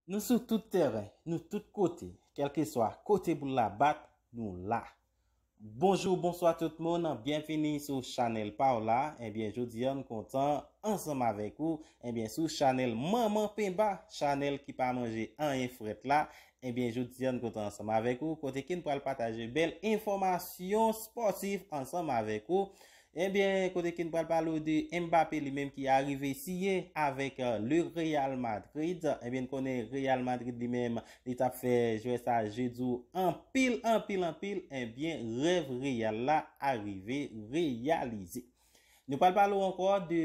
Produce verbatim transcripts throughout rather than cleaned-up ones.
Nou sou tout tèren, nou tout kote, kèlkeswa kote boul la bat, nou la. Bonjou, bonswa tout moun, byenvini sou chanèl pa w la. Ebyen, jodi a n kontan ansanm avèk ou, ebyen, sou chanèl Manman Penba, chanèl ki pa manje anyen frèt la. Ebyen, jodi a n kontan ansanm avèk ou, kote ke n pral pataje bèl enfòmasyon spòtif ansanm avèk ou. Ebyen, kote ke n pral pale w de Mbappé li menm ki arive siyen avèk, euh, le Real Madrid. Ebyen, n konnen Real Madrid li menm, li t ap fè jwè sa je di w anpil, anpil, anpil. Ebyen, rèv Real la arive reyalize. Nou pral pale w ankò de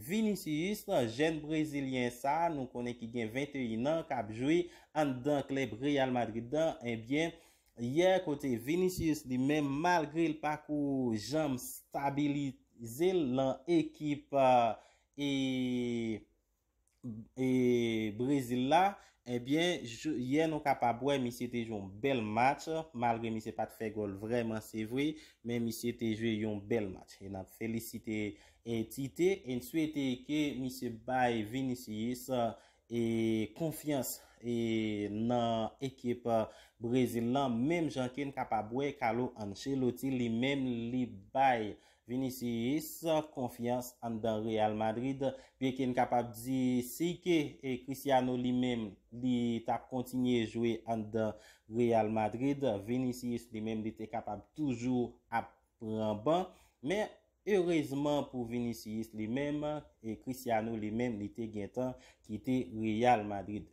Vinicius, jèn brezilyen sa, nou konnen ki gen venteyen an, k ap jwe anndan klèb Real Madrid lan. Ebyen, yè kote Vinicius li menm, malgre l pa ko janm stabilize l nan ekip, euh, e, e Brezil la, ebyen, jou, yè nou kapab wè misye te jwe yon bèl match, malgre misye pa t fè gòl vrèman, se vre, men misye te jwe yon bèl match. E n ap felisite, e, Tite, e n swete ke misye bay Vinicius, e, konfyans, e, nan ekip, e, Brezil lan, menm jan ke n kapab wè Carlo Ancelotti li menm li bay Vinicius konfyans anndan Real Madrid, byenke n kapab di si ke, e, Cristiano li menm li t ap kontinye jwe anndan Real Madrid, Vinicius li menm li te kapab toujou ap pran ban, men erezman pou Vinicius li menm, e Cristiano li menm li te gentan kite Real Madrid.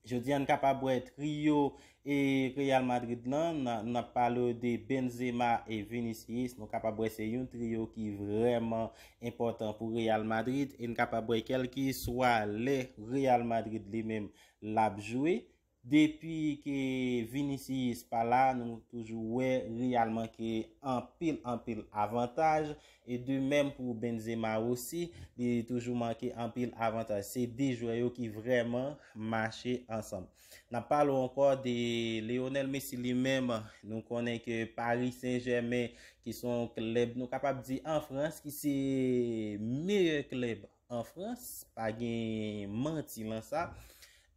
Jodi a n kapab wè triyo, e, Real Madrid lan, n a, n ap pale w de Benzema e Vinicius. Nou kapab wè se yon triyo ki vrèman enpòtan pou Real Madrid. E n kapab wè kèlkeswa lè Real Madrid li menm l ap jwe, depi ke Vinicius pa la, nou toujou wè Real manke anpil, anpil avantaj. E de menm pou Benzema osi, li toujou manke anpil avantaj. Se de jwè yo ki vrèman mache ansanm. N ap pale w ankò de Lionel Messi li menm. Nou konnen ke Paris Saint-Germain, ki se yon klèb, nou kapab di an Frans, ki se meyè klèb an Frans, pa gen manti lan sa.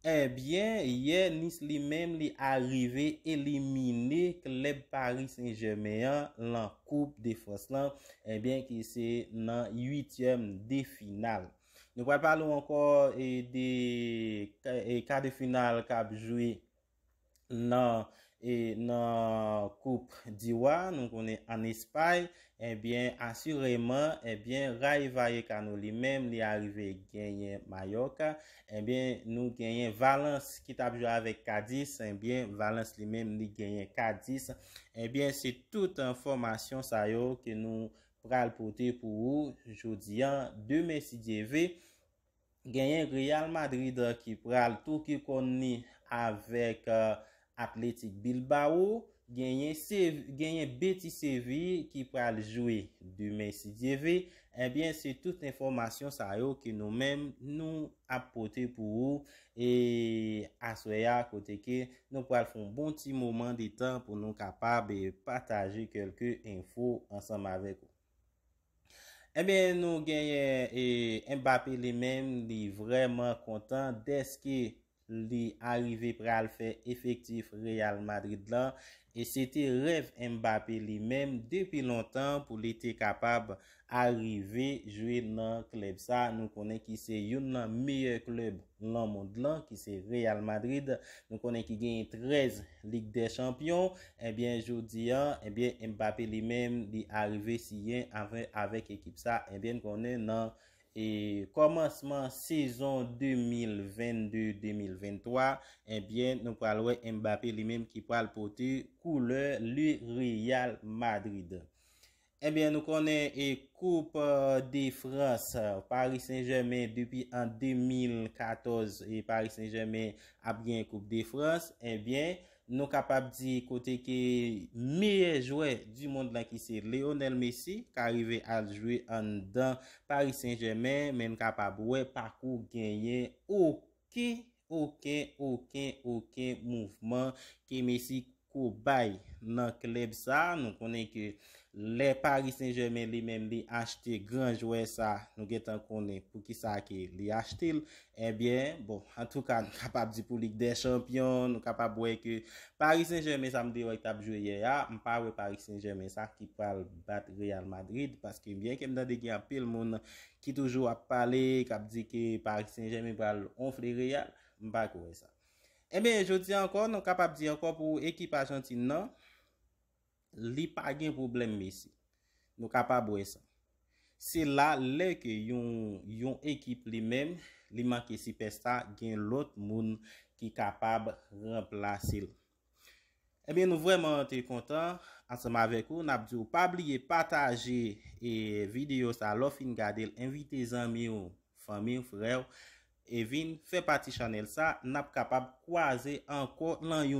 Ebyen, yè Nice li menm li arive elimine klèb Paris Saint-Germain an lan Koup de Frans lan, ebyen, ki se nan uityèm de final. Nou pral pale w ankò, e, de ka, e, ka de final k ap jwe nan, e, nan Koup di Wa, nou konnen an Espay, ebyen, asireman, ebyen, Rayo Vallecano li menm, li arive genyen Mallorca, ebyen, nou genyen Valence ki t ap jwe avèk Cadiz, ebyen, Valence li menm, li genyen Cadiz, ebyen, se tout enfòmasyon sa yo ke nou pral pote pou ou jodi a, demen si Dye ve. Genyen Real Madrid ki pral touke kòn li avèk, eh, Athletic Bilbao. Genyen Sev-, genyen Betis Seville ki pral jwe demen si Dye ve. Ebyen, se tout enfòmasyon sa yo ke nou menm nou ap pote pou ou e aswè a, kote ke nou pral fè yon bon ti moman de tan pou nou kapab, eh, pataje kèlke enfo ansanm avèk ou. Ebyen, nou genyen, e, Mbappé li menm, li vrèman kontan dèske li arive pral fè efektif Real Madrid lan. E se te rèv Mbappé li menm depi lontan pou li te kapab arive jwe nan klèb sa. Nou konnen ki se youn nan meyè klèb lan mond lan, ki se Real Madrid. Nou konnen ki genyen trèz Lig dè Chanpyon. Ebyen, jodi a, ebyen, Mbappé li menm, li arive siyen avè-, avèk ekip sa. Ebyen, n konnen nan, e, kòmansman sezon de mil vennde, de mil venntwa, ebyen, nou pral wè Mbappé li menm ki pral pote koulè le Real Madrid. Ebyen, nou konnen, e, Koup, eh, de Frans, eh, Paris Saint-Germain depi an de mil katòz, e Paris Saint-Germain ap gen Koup de Frans. Ebyen, nou kapab di kote ke meyè jwè di mond lan ki se Lionel Messi, ka rive al jwe anndan Paris Saint-Germain, men n kapab wè pa ko genyen okenn, okenn, okenn, okenn mouvman ke Messi ko bay nan klèb sa, nou konnen ke lè Paris Saint-Germain li menm li achte gran jwè sa, nou gentan konnen poukisa ke li achte l. Ebyen, bon, antouka, nou kapab di pou Lig dè Chanpyon, nou kapab wè ke Paris Saint-Germain sa m te wè k t ap jwe yè a, m pa wè Paris Saint-Germain sa ki pral bat Real Madrid, paske byen ke m tande gen anpil moun ki toujou ap pale, k ap di ke Paris Saint-Germain pral onfle Real, m pa kwè sa. Ebyen, jodi a ankò, nou kapab di ankò pou ekip Ajantin nan, li pa gen pwoblèm Messi. Nou kapab wè sa. Se la lè ke yon, yon ekip li menm, li manke sipèsta, gen lòt moun ki kapab ranplase l. Ebyen, nou vrèman te kontan ansanm avèk ou. N ap di w pa bliye pataje e videyo sa, lè w fin gade l, envite zanmi w, fanmi w, frè w, e vin fè pati chanèl sa. N ap kapab kwaze ankò nan yon